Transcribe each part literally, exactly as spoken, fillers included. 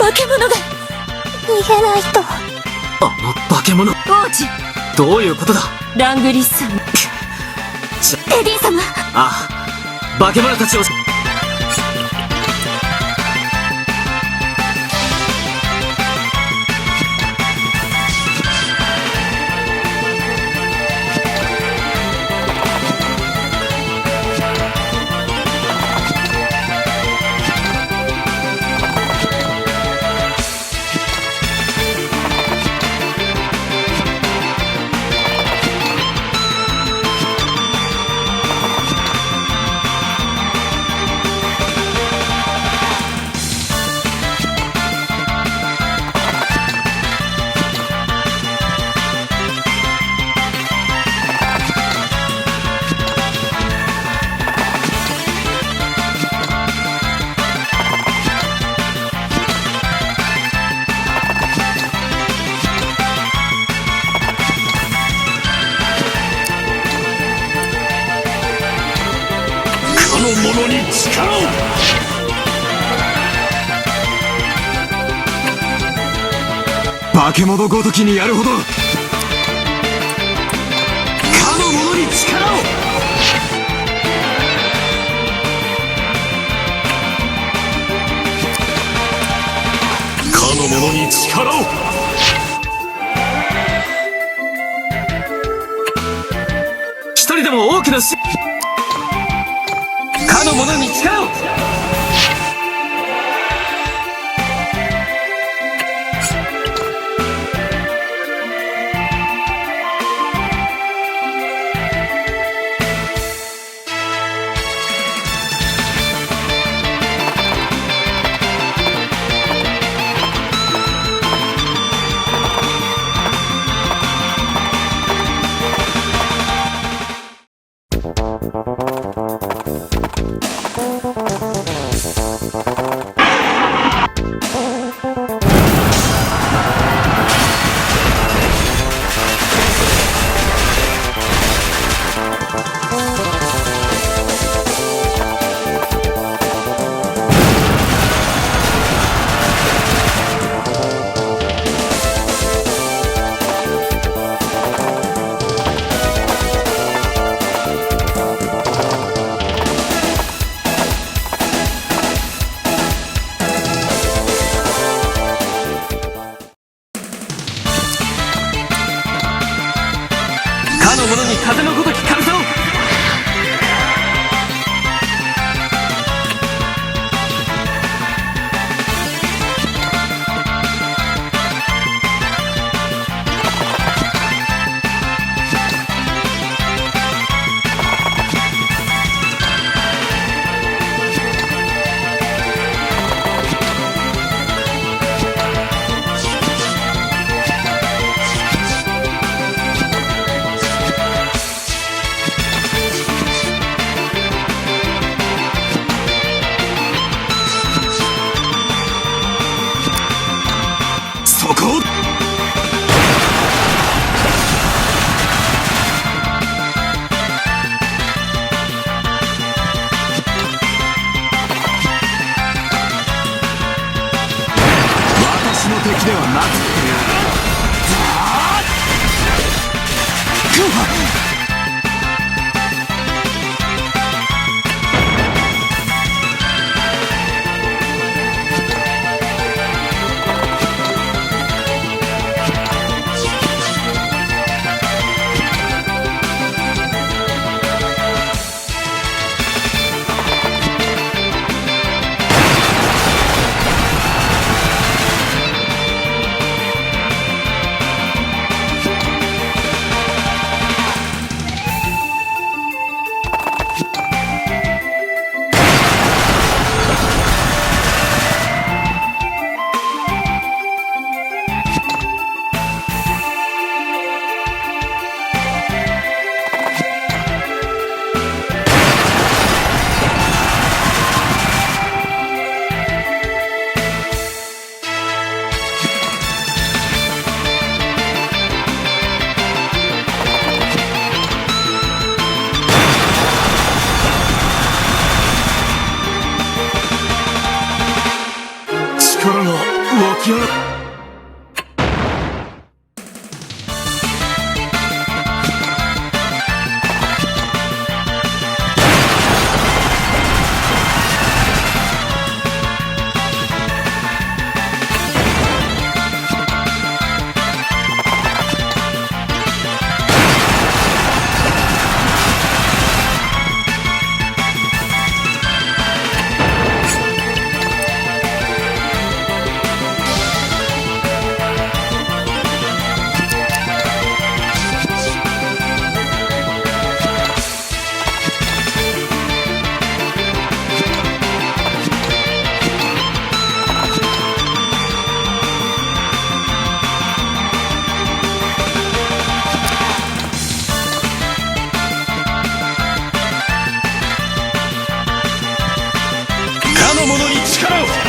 化け物が。逃げないと。あの化け物。王子。どういうことだ？ラングリスさん。ちょ。テディ様。ああ、化け物たちを。 かの者に力を！化け物ごときにやるほど！かの者に力を！かの者に力を！ 一人でも多くのし、かの者に力を！ かの者に風のごとき軽さを！ そこ！ 私の敵ではなく。力がかの者に力を。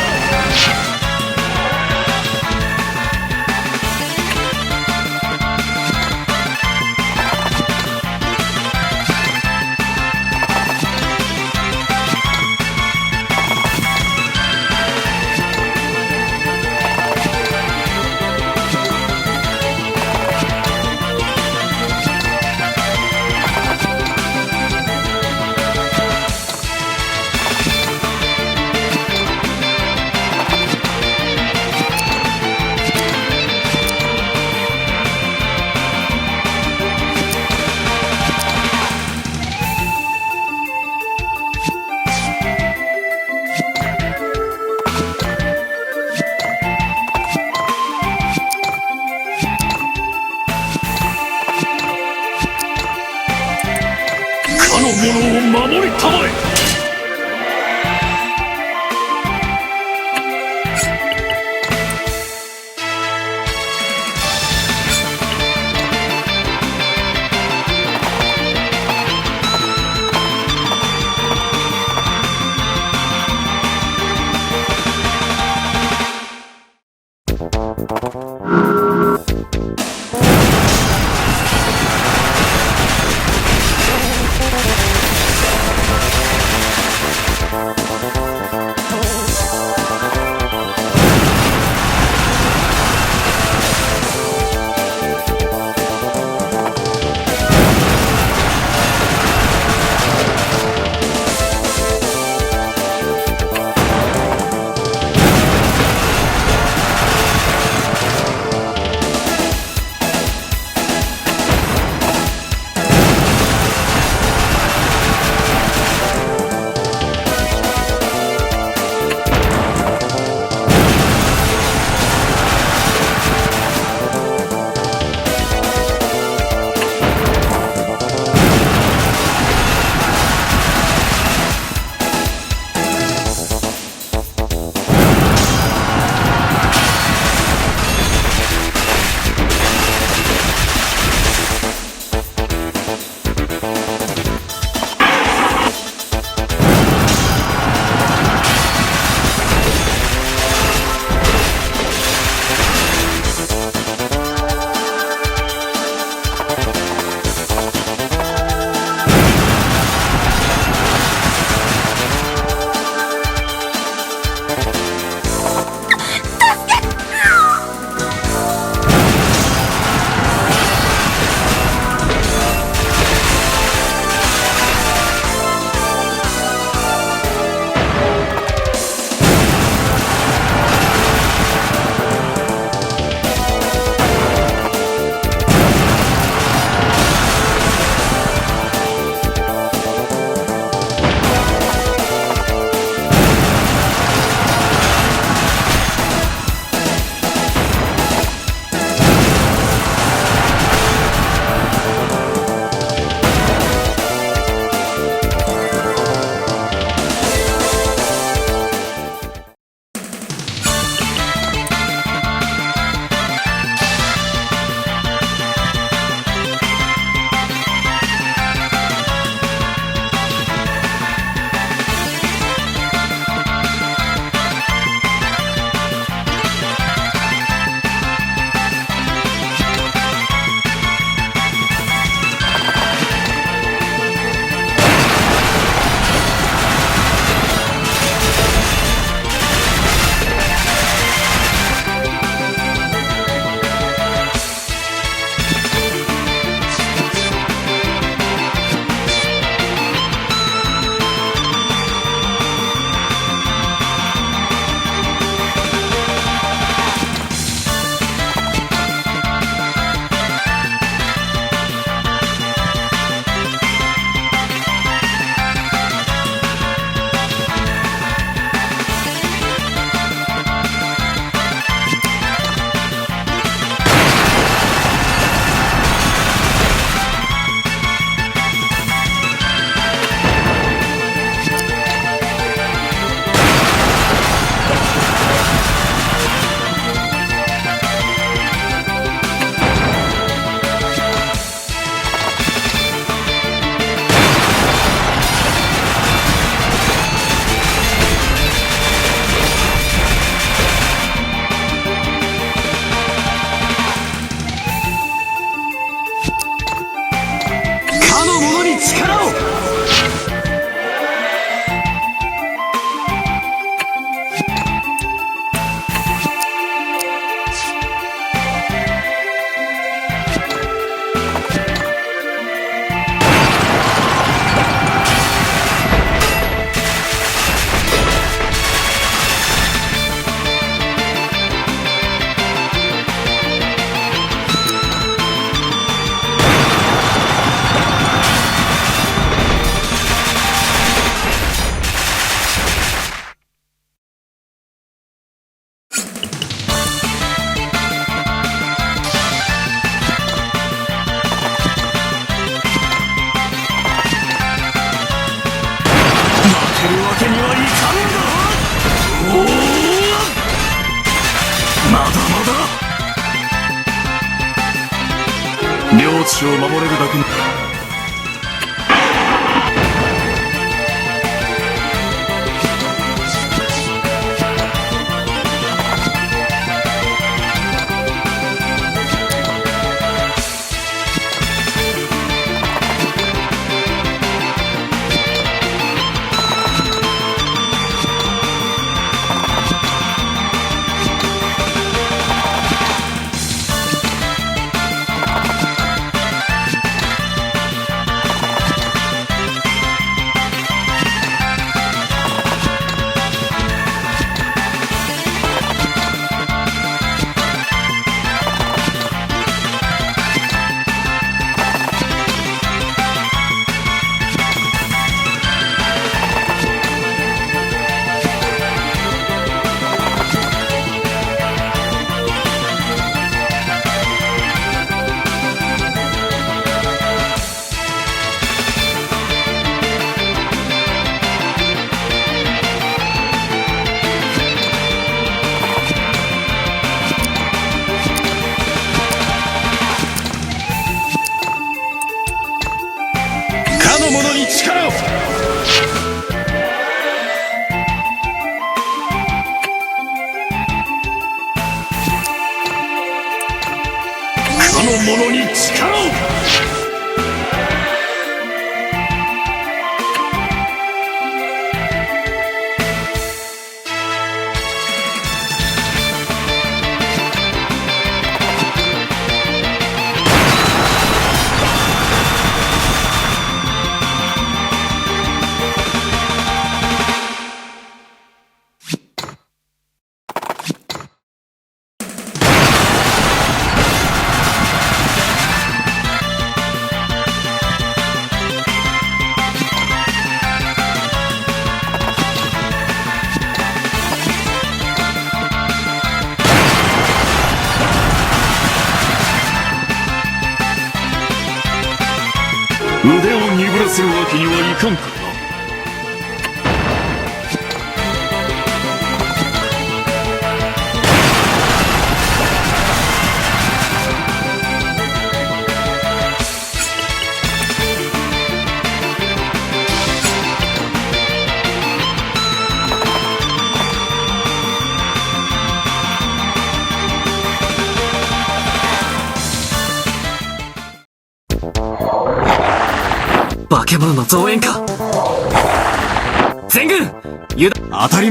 を守れるだけの。かの者に力を。かの者に力を。腕を鈍らせるわけにはいかんかな。化け物の増援か。全軍、油断。当たり